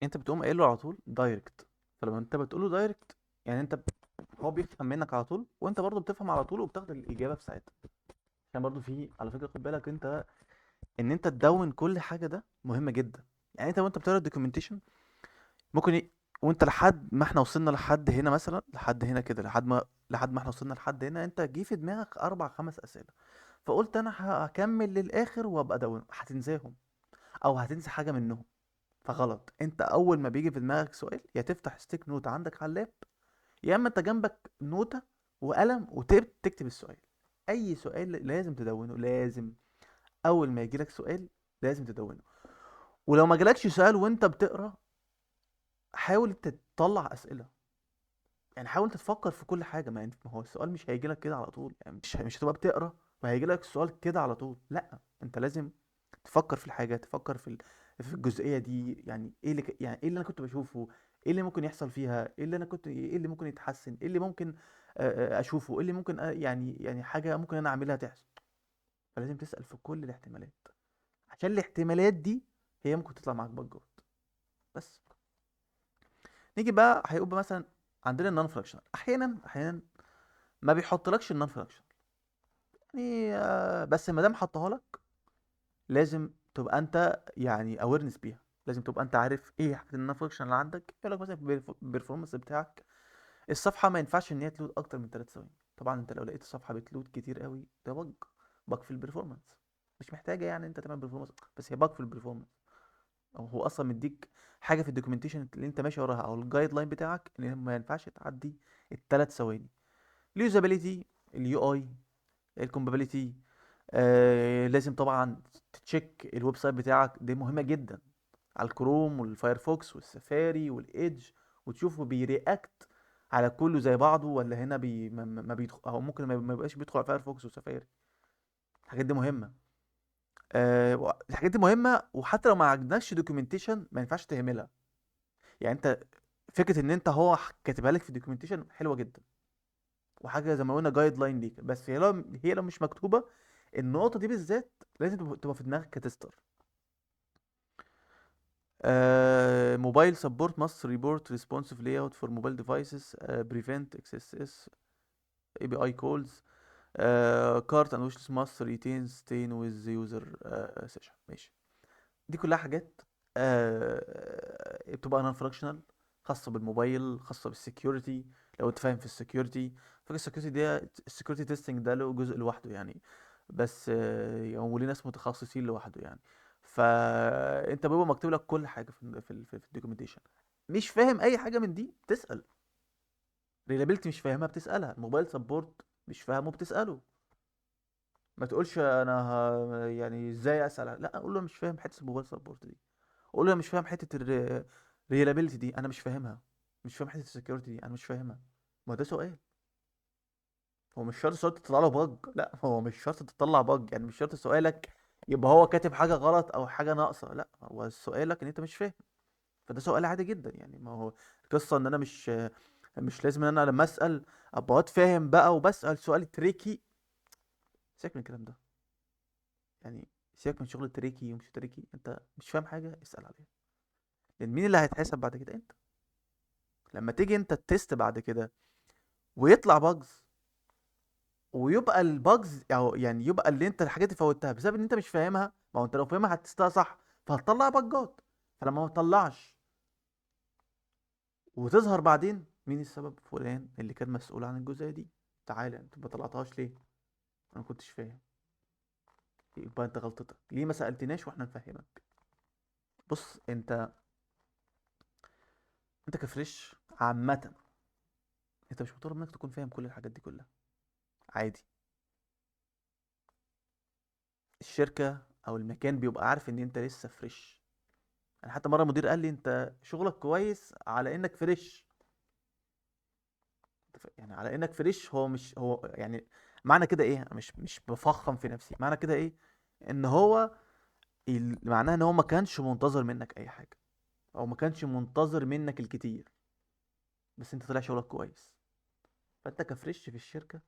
انت بتقوم قايل له على طول direct. فلما انت بتقول له direct، يعني انت هو بيفهم منك على طول، وانت برضو بتفهم على طول وبتاخد الاجابة في ساعتها. عشان برضو في، على فكرة خد بالك انت، ان انت تدون كل حاجة ده مهم جدا. يعني انت وانت بتقرا ال documentation ممكن وانت لحد ما احنا وصلنا لحد هنا مثلا، لحد هنا كده، لحد ما احنا وصلنا لحد هنا، انت جه في دماغك اربع خمس اسئله، فقلت انا هكمل للاخر وابقى ادون، هتنساهم او هتنسى حاجة منهم. فغلط. انت اول ما بيجي في دماغك سؤال، يا تفتح sticky note عندك على ال lap، يا اما انت جنبك نوتة وقلم وتكتب السؤال. اي سؤال لازم تدونه، لازم اول ما يجيلك سؤال لازم تدونه. ولو ما جالكش سؤال وانت بتقرا، حاول تطلع اسئله. يعني حاول تفكر في كل حاجه. ما انت، ما هو السؤال مش هيجي لك كده على طول، يعني مش هتبقى بتقرا وهيجي لك السؤال كده على طول. لا، انت لازم تفكر في الحاجه، تفكر في في الجزئية دي. يعني ايه اللي يعني ايه اللي انا كنت بشوفه، ايه اللي ممكن يحصل فيها، ايه اللي انا كنت، ايه اللي ممكن يتحسن، ايه اللي ممكن اشوفه، ايه اللي ممكن يعني حاجة ممكن انا اعملها تحصل. فلازم تسال في كل الاحتمالات، عشان الاحتمالات دي هي ممكن تطلع معاك bug ات. بس نيجي بقى، هيبقى مثلا عندنا ال non functional. احيانا ما بيحطلكش ال non functional يعني، بس ما دام حطها لك لازم تبقى انت يعني awareness بيها، لازم تبقى انت عارف ايه حاجة ال non functional اللي عندك. يقول لك مثلا في ال performance بتاعك الصفحة ما ينفعش ان هي ت load اكتر من 3 ثواني. طبعا انت لو لقيت الصفحة بت load كتير قوي، ده bug في ال performance. مش محتاجه يعني انت تعمل performance، بس هي bug في ال performance. او هو اصلا مديك حاجة في ال documentation اللي انت ماشي وراها او ال guideline بتاعك ان ما ينفعش تعدي الثلاث ثواني. ال usability، ال UI، ال compatibility، لازم طبعا ت check ال website بتاعك، دي مهمة جدا، على الكروم والفايرفوكس والسفاري والايدج، وتشوفه بي react على كله زي بعضه، ولا هنا بي ما بيدخل، او ممكن ما يبقاش بيدخل على فايرفوكس وسفاري. الحاجات دي مهمة. الحاجات دي مهمة، وحتى لو ما عندكش documentation ما ينفعش تهملها. يعني انت فكرة ان انت هو كاتبها لك في ال documentation حلوة جدا، وحاجه زي ما قلنا guideline ليك، بس هي لو مش مكتوبة النقطة دي بالذات لازم تبقى في دماغك ك tester. Mobile support must report responsive layout for mobile devices، prevent XSS API calls، cart and wishlist must retain state with the user، session. ماشي، دي كلها حاجات، بتبقى non functional، خاصة بالموبايل، خاصة بال security. لو انت فاهم في ال security، فكرة ال security دي، ال security testing ده له جزء لوحده يعني، بس يعني وليه ناس متخصصين لوحده يعني. فانت بيبقى مكتوب لك كل حاجة في ال documentation. مش فاهم اي حاجة من دي بتسال، reliability مش فاهمها بتسالها، mobile support مش فاهمه بتساله. ما تقولش انا يعني ازاي اسال، لا قول له مش فاهم حتة ال mobile support دي، قول له انا مش فاهم حتة ال reliability دي، انا مش فاهمها، مش فاهم حتة ال security دي، انا مش فاهمها. ما ده سؤال، هو مش شرط سؤال تطلع له bug، لا هو مش شرط تطلع bug، يعني مش شرط سؤالك يبقى هو كاتب حاجة غلط او حاجة ناقصه، لا هو سؤالك ان انت مش فاهم، فده سؤال عادي جدا. يعني ما هو القصة ان انا مش لازم ان انا لما اسال ابقى واد فاهم بقى وبسال سؤال tricky. سيبك من الكلام ده، يعني سيبك من شغل tricky ومش tricky، انت مش فاهم حاجة اسال عليها، لان مين اللي هيتحاسب بعد كده؟ انت. لما تيجي انت ال test بعد كده ويطلع bugs، ويبقى ال bugs او يعني يبقى اللي انت الحاجات اللي فوتها بسبب ان انت مش فاهمها، ما هو انت لو فاهمها هت test ها صح، فهتطلع bug ات. فلما ما تطلعش وتظهر بعدين مين السبب؟ فلان اللي كان مسؤول عن الجزئية دي، تعالى انت ما طلعتهاش ليه؟ انا ما كنتش فاهم. يبقى انت غلطتك ليه ما سالتناش واحنا نفهمك. بص انت ك fresh عامة انت مش مطالب منك تكون فاهم كل الحاجات دي كلها، عادي. الشركة او المكان بيبقى عارف ان انت لسه fresh. انا حتى مرة مدير قال لي انت شغلك كويس على انك fresh، يعني على انك fresh، هو مش هو يعني معنى كده ايه؟ مش بفخم في نفسي، معنى كده ايه؟ ان هو معناه ان هو ما كانش منتظر منك اي حاجة، او ما كانش منتظر منك الكتير، بس انت طلع شغلك كويس. فانت ك fresh في الشركة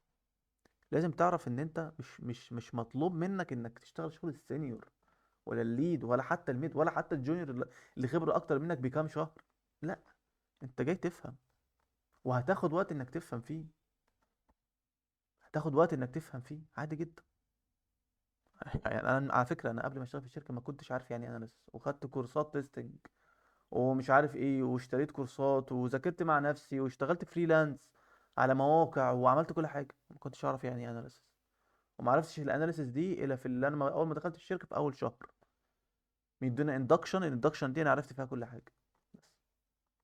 لازم تعرف ان انت مش مطلوب منك انك تشتغل شغل ال senior ولا ال lead ولا حتى ال mid ولا حتى ال junior اللي خبره اكتر منك بكام شهر. لا، انت جاي تفهم، وهتاخد وقت انك تفهم فيه، هتاخد وقت انك تفهم فيه عادي جدا. يعني انا على فكرة انا قبل ما اشتغل في الشركة ما كنتش عارف يعني ايه analysis، وخدت كورسات testing ومش عارف ايه، واشتريت كورسات وذاكرت مع نفسي واشتغلت freelance على مواقع وعملت كل حاجة، ما كنتش اعرف يعني ايه analysis، وما عرفتش ال analysis دي الا في اللي انا اول ما دخلت الشركة في اول شهر بيدونا induction. ال induction دي انا عرفت فيها كل حاجة،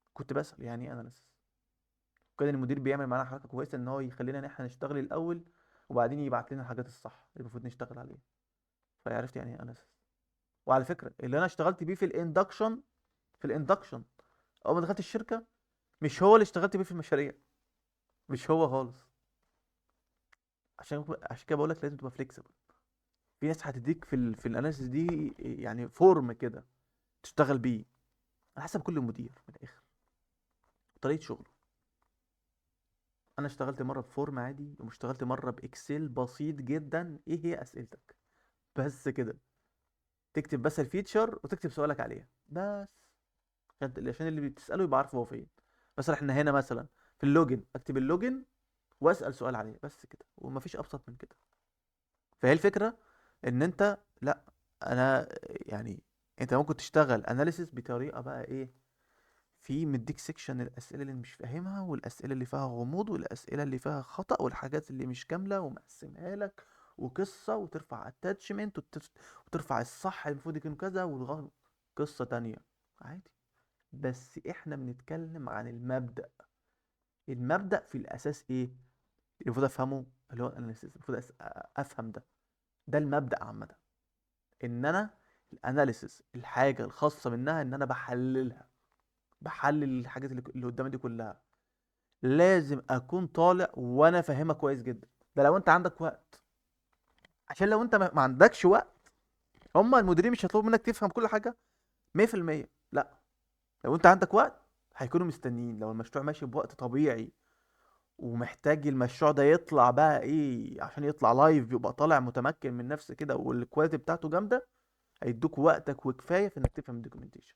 بس كنت بسال يعني ايه analysis. وكان المدير بيعمل معانا حركة كويسة ان هو يخلينا ان احنا نشتغل الاول وبعدين يبعت لنا الحاجات الصح اللي المفروض نشتغل عليها. فعرفت يعني ايه analysis. وعلى فكرة اللي انا اشتغلت بيه في ال induction اول ما دخلت الشركة مش هو اللي اشتغلت بيه في المشاريع، مش هو خالص. عشان كده بقول لك لازم تبقى flexible. في ناس هتديك في ال analysis دي يعني form كده تشتغل بيه على حسب كل مدير من الاخر طريقه شغله. انا اشتغلت مرة ب form عادي، واشتغلت مرة ب Excel بسيط جدا. ايه هي اسئلتك بس كده، تكتب بس ال feature وتكتب سؤالك عليها بس، عشان اللي بتساله يبقى عارف هو فين. مثلا احنا هنا مثلا في ال login، اكتب ال login واسال سؤال عليه بس كده، ومفيش ابسط من كده. فهي الفكرة ان انت لا، انا يعني انت ممكن تشتغل analysis بطريقة بقى ايه، في مديك section الاسئلة اللي مش فاهمها والاسئلة اللي فيها غموض والاسئلة اللي فيها خطا والحاجات اللي مش كاملة، ومقسمها لك وقصة، وترفع attachment وترفع الصح المفروض يكون كذا والغلط قصة تانية عادي. بس احنا بنتكلم عن المبدا. المبدا في الاساس ايه المفروض افهمه، اللي هو ال analysis، المفروض افهم ده، ده المبدا عامة، ان انا ال analysis الحاجة الخاصة منها ان انا بحللها، بحلل الحاجات اللي قدامي دي كلها. لازم اكون طالع وانا فاهمها كويس جدا. ده لو انت عندك وقت، عشان لو انت ما عندكش وقت هم المديرين مش هيطلبوا منك تفهم كل حاجة 100%. لا، لو انت عندك وقت هيكونوا مستنيين. لو المشروع ماشي بوقت طبيعي ومحتاج المشروع ده يطلع بقى ايه عشان يطلع live، يبقى طالع متمكن من نفسه كده وال quality بتاعته جامدة، هيدوك وقتك وكفاية في انك تفهم ال documentation،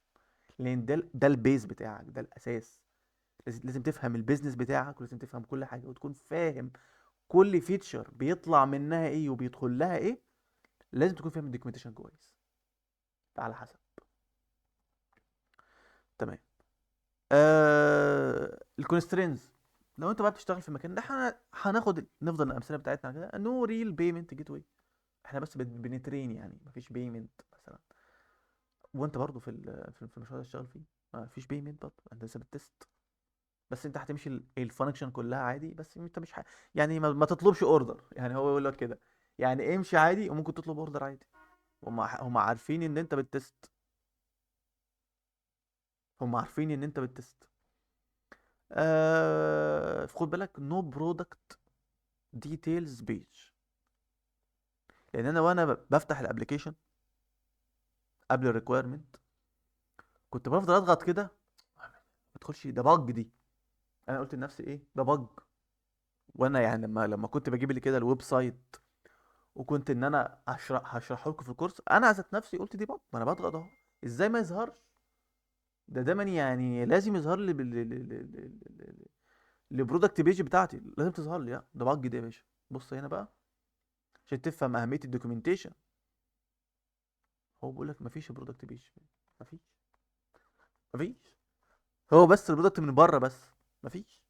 لان ده ال base بتاعك، ده الاساس. لازم تفهم ال business بتاعك، ولازم تفهم كل حاجة، وتكون فاهم كل feature بيطلع منها ايه وبيدخل لها ايه. لازم تكون فاهم ال documentation كويس. على حسب. تمام. ال constraints، لو انت بقى بتشتغل في مكان ده، احنا هناخد نفضل الامثلة بتاعتنا كده، no real payment gateway، احنا بس بن train يعني، مفيش payment مثلا. وانت برضو في المشروع اللي هتشتغل فيه مفيش payment برضو، انت لسه بت test، بس انت هتمشي ال function كلها عادي، بس انت مش يعني ما تطلبش order، يعني هو يقول لك كده يعني امشي عادي، وممكن تطلب order عادي. هم عارفين ان انت بت test، هم عارفين ان انت بت test. خد بالك no product details page، لان انا وانا بفتح ال application قبل ال requirement كنت بفضل اضغط كده ما تدخلش، ده bug دي. انا قلت لنفسي ايه ده bug، وانا يعني لما كنت بجيب لي كده ال website وكنت ان انا هشرحه لكم في الكورس، انا ذات نفسي قلت دي bug، ما انا بضغط اهو ازاي ما يظهرش ده، دايما يعني لازم يظهر لي ال product page بتاعتي لازم تظهر لي. لا ده bug دي يا باشا. بص هنا بقى عشان تفهم اهمية ال documentation، هو بيقول لك مفيش product page، مفيش، هو بس ال product من بره بس مفيش.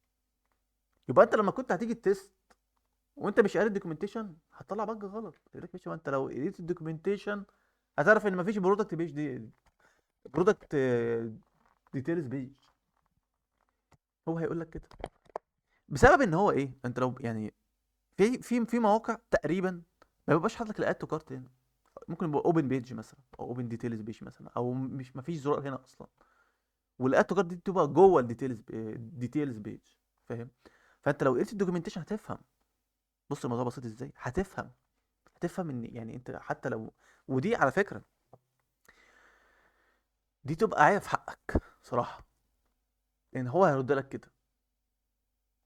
يبقى انت لما كنت هتيجي test وانت مش قاري ال documentation هتطلع bug غلط. يقول لك ماشي، ما انت لو قريت ال documentation هتعرف ان مفيش product page دي، product details page. هو هيقول لك كده بسبب ان هو ايه، انت لو يعني في مواقع تقريبا ما بيبقاش حاطط لك ال add to cart هنا، ممكن يبقى open page مثلا او open details page مثلا، او مش مفيش زرار هنا اصلا، وال add to cart دي بتبقى جوه ال details page، فاهم؟ فانت لو قريت ال documentation هتفهم. بص الموضوع بسيط ازاي، هتفهم ان يعني انت حتى لو، ودي على فكرة دي تبقى عيب في حقك صراحة، لان هو هيرد لك كده،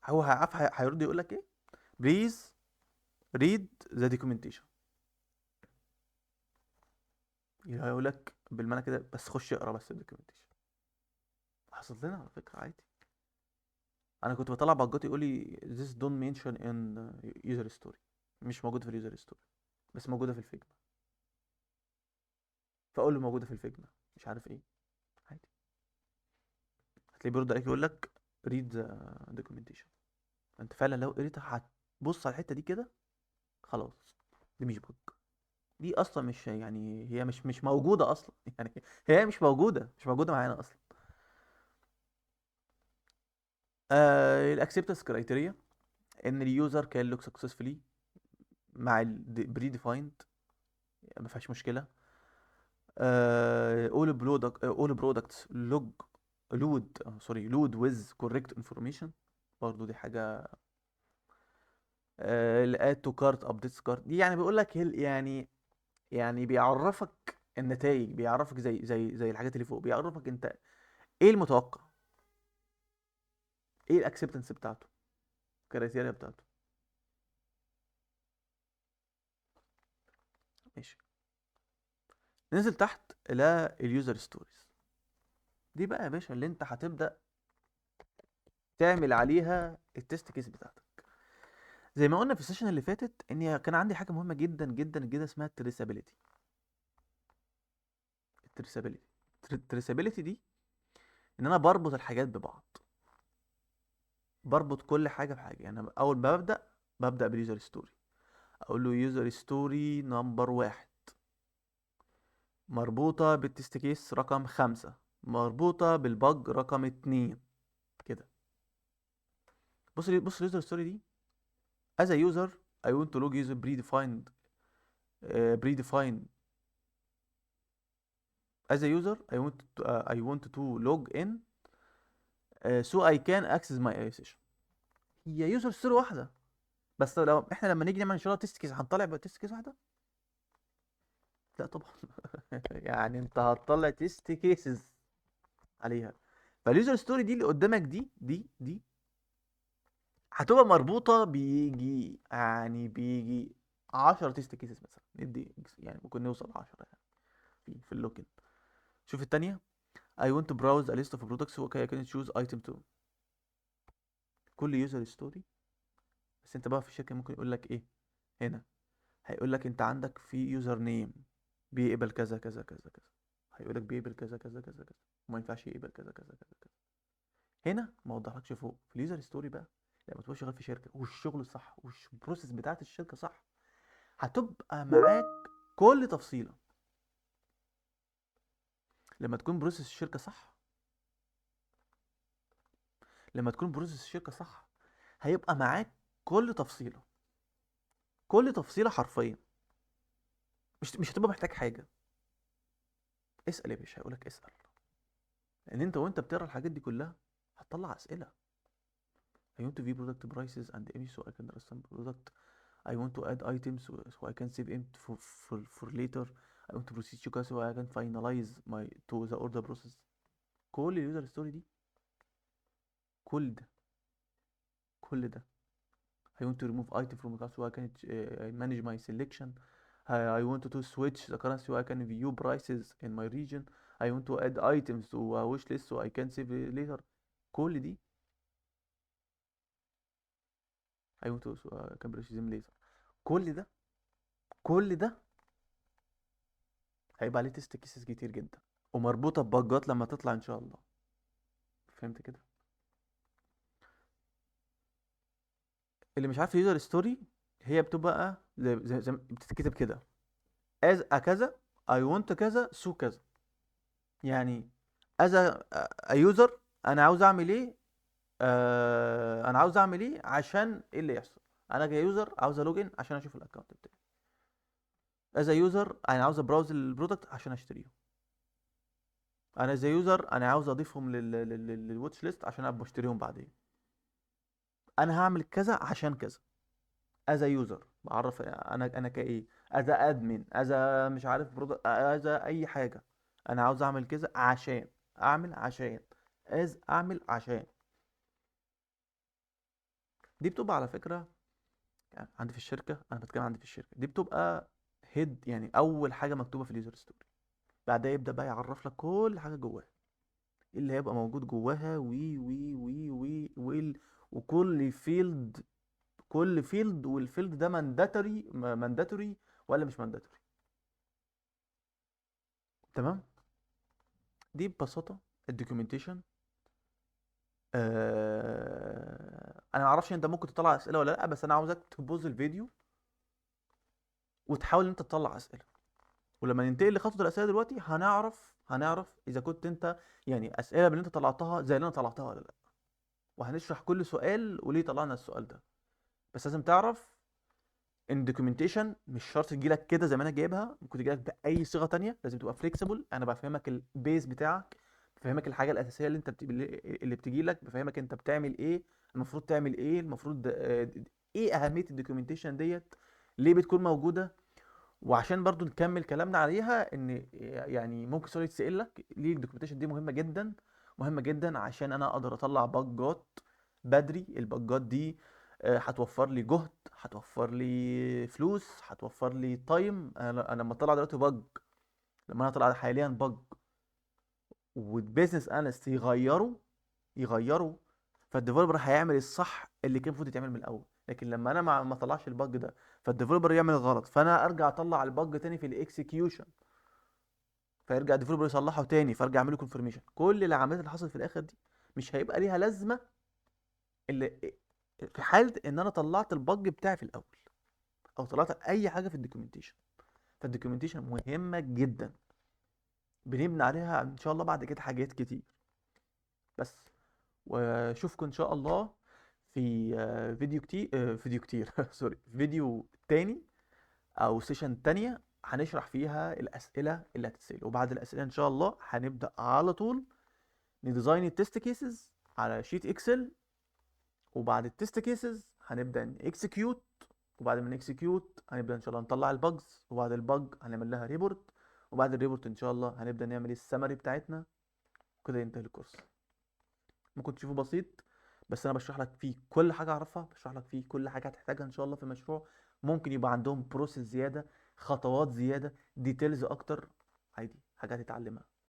هو هيعرف هيرد يقول لك ايه، please read the documentation. هيقول لك بالمعنى كده، بس خش اقرا بس ال documentation. حصلت لنا على فكرة عادي، انا كنت بطلع bug ات يقول لي this don't mention in user story، مش موجود في ال user story بس موجودة في ال Figma، فاقول له موجودة في ال Figma مش عارف ايه، عادي. هتلاقيه بيرد عليك يقول لك read the documentation. انت فعلا لو قريتها هتبص على الحتة دي كده خلاص، دي مش bug، دي اصلا مش يعني هي مش موجودة اصلا يعني هي مش موجودة، مش موجودة معانا اصلا. ال acceptance criteria ان ال user can log successfully مع ال predefined، ما فيهاش مشكلة. All product، all products log load، sorry load with correct information، برضو دي حاجة. ال add to cart updates cart، دي يعني بيقول لك يعني بيعرفك النتائج، بيعرفك زي الحاجات اللي فوق، بيعرفك انت ايه المتوقع، ايه ال acceptance بتاعته، ال criteria بتاعته. ماشي، ننزل تحت الى ال user stories. دي بقى يا باشا اللي انت هتبدأ تعمل عليها ال test case بتاعتك. زي ما قلنا في ال session اللي فاتت ان كان عندي حاجة مهمة جدا جدا جدا اسمها ال traceability. ال traceability دي ان انا بربط الحاجات ببعض، بربط كل حاجة بحاجة. يعني اول ما ببدا بال user story، اقول له user story number 1 مربوطة بال test case رقم 5، مربوطة بال bug رقم 2 كده. بص ال user story دي as a user I want to log user predefined as a user I want to log in so I can access my session. هي user story واحدة بس، لو احنا لما نيجي نعمل ان شاء الله test case هنطلع بقى test case واحدة؟ لا طبعا يعني انت هتطلع test cases عليها. فال user story دي اللي قدامك دي هتبقى مربوطة بيجي بيجي 10 test cases مثلا، ندي يعني ممكن نوصل 10 يعني في ال login. شوف التانية I want to browse a list of products so I can choose item 2. كل user story، بس انت بقى في الشركة ممكن يقول لك ايه هنا، هيقول لك انت عندك في user name بيقبل كذا كذا كذا كذا، هيقول لك بيقبل كذا كذا كذا كذا، وما ينفعش يقبل كذا كذا كذا كذا. هنا ما وضحلكش فوق في ال user story بقى، لما تبقى شغال في شركة والشغل صح وال process بتاعت الشركة صح، هتبقى معاك كل تفصيلة. لما تكون process الشركة صح، لما تكون process الشركة صح هيبقى معاك كل تفصيلة، كل تفصيلة حرفيا. مش هتبقى محتاج حاجة. اسأل يا باشا، هيقولك اسأل، لأن انت وانت بتقرا الحاجات دي كلها هتطلع أسئلة. I want to view product prices and image so I can understand product. I want to add items so I can save it for later. I want to proceed to so I can finalize my to the order process. كل ال user story دي، كل ده، كل ده. I want to remove item from the cart so I can manage my selection. I want to switch the currency so I can view prices in my region. I want to add items to a wish list so I can save it later. كل دي I want to can purchase them later. كل ده، كل ده هيبقى عليه test cases كتير جدا ومربوطة ب bug ات لما تطلع ان شاء الله. فهمت كده؟ اللي مش عارف user story هي بتبقى زي بتتكتب كده as a كذا I want كذا so كذا. يعني as a user انا عاوز اعمل ايه، انا عاوز اعمل ايه عشان ايه اللي يحصل. انا ك user عاوز ا login عشان اشوف ال account بتاعي. as a user انا عاوز ا browse ال product عشان اشتريهم. انا as a user انا عاوز اضيفهم لل watch list عشان ابقى اشتريهم بعدين. انا هعمل كذا عشان كذا. as a user بعرف انا كايه، as a admin، as a مش عارف product، as a اي حاجة. انا عاوز اعمل كذا عشان اعمل، عشان as اعمل عشان. دي بتبقى على فكرة يعني عندي في الشركة، انا بتكلم عندي في الشركة، دي بتبقى head، يعني اول حاجة مكتوبة في ال user story. بعدها يبدا بقى يعرف لك كل حاجة جواها، ايه اللي هيبقى موجود جواها، وي وي وي وي وي وكل field، كل field، وال field ده mandatory، mandatory ولا مش mandatory. تمام؟ دي ببساطة ال documentation. انا ما اعرفش انت ممكن تطلع اسئلة ولا لا، بس انا عاوزك ت pause الفيديو وتحاول ان انت تطلع اسئلة. ولما ننتقل لخطوه الاسئلة دلوقتي هنعرف اذا كنت انت اسئلة من اللي انت طلعتها زي اللي انا طلعتها ولا لا، وهنشرح كل سؤال وليه طلعنا السؤال ده. بس لازم تعرف ان documentation مش شرط تجيلك كده زي ما انا جايبها، ممكن تجيلك باي صيغة تانية، لازم تبقى flexible. انا بفهمك ال base بتاعك، بفهمك الحاجة الاساسية اللي انت اللي بتجيلك، بفهمك انت بتعمل ايه، المفروض تعمل ايه، المفروض، ايه اهمية ال documentation ديت، ليه بتكون موجودة. وعشان برضو نكمل كلامنا عليها، ان ممكن سؤال يتسال لك ليه ال documentation دي مهمة جدا، مهمة جدا عشان انا اقدر اطلع bugات بدري. ال bugات دي، هتوفر لي جهد، هتوفر لي فلوس، هتوفر لي time. انا لما اطلع دلوقتي bug، لما انا اطلع حاليا bug وال business analyst يغيروا، فال developer هيعمل الصح اللي كان المفروض يتعمل من الاول. لكن لما انا ما اطلعش ال bug ده، فال developer يعمل غلط، فانا ارجع اطلع ال bug تاني في ال execution، فيرجع ال developer يصلحه تاني، فارجع اعمله confirmation. كل العمليات اللي حصلت في الاخر دي مش هيبقى ليها لازمه اللي في حاله ان انا طلعت ال bug بتاعي في الاول، او طلعت اي حاجة في ال documentation. فال documentation مهمة جدا، بنبني عليها ان شاء الله بعد كده حاجات كتير. بس واشوفكم ان شاء الله في، فيديو كتير، فيديو كتير، sorry، فيديو تاني او session تانية هنشرح فيها الاسئلة اللي هتتسال. وبعد الاسئلة ان شاء الله هنبدا على طول ن design ال test cases على sheet Excel، وبعد ال test cases هنبدا ن execute، وبعد ما ن execute هنبدا ان شاء الله نطلع ال bugs، وبعد ال bug هنعمل لها report، وبعد ال report ان شاء الله هنبدا نعمل السمري بتاعتنا. كده ينتهي الكورس. ممكن تشوفه بسيط، بس انا بشرح لك فيه كل حاجة اعرفها، بشرح لك فيه كل حاجة هتحتاجها ان شاء الله في المشروع. ممكن يبقى عندهم process زيادة، خطوات زيادة، details اكتر، عادي، حاجة هتتعلمها.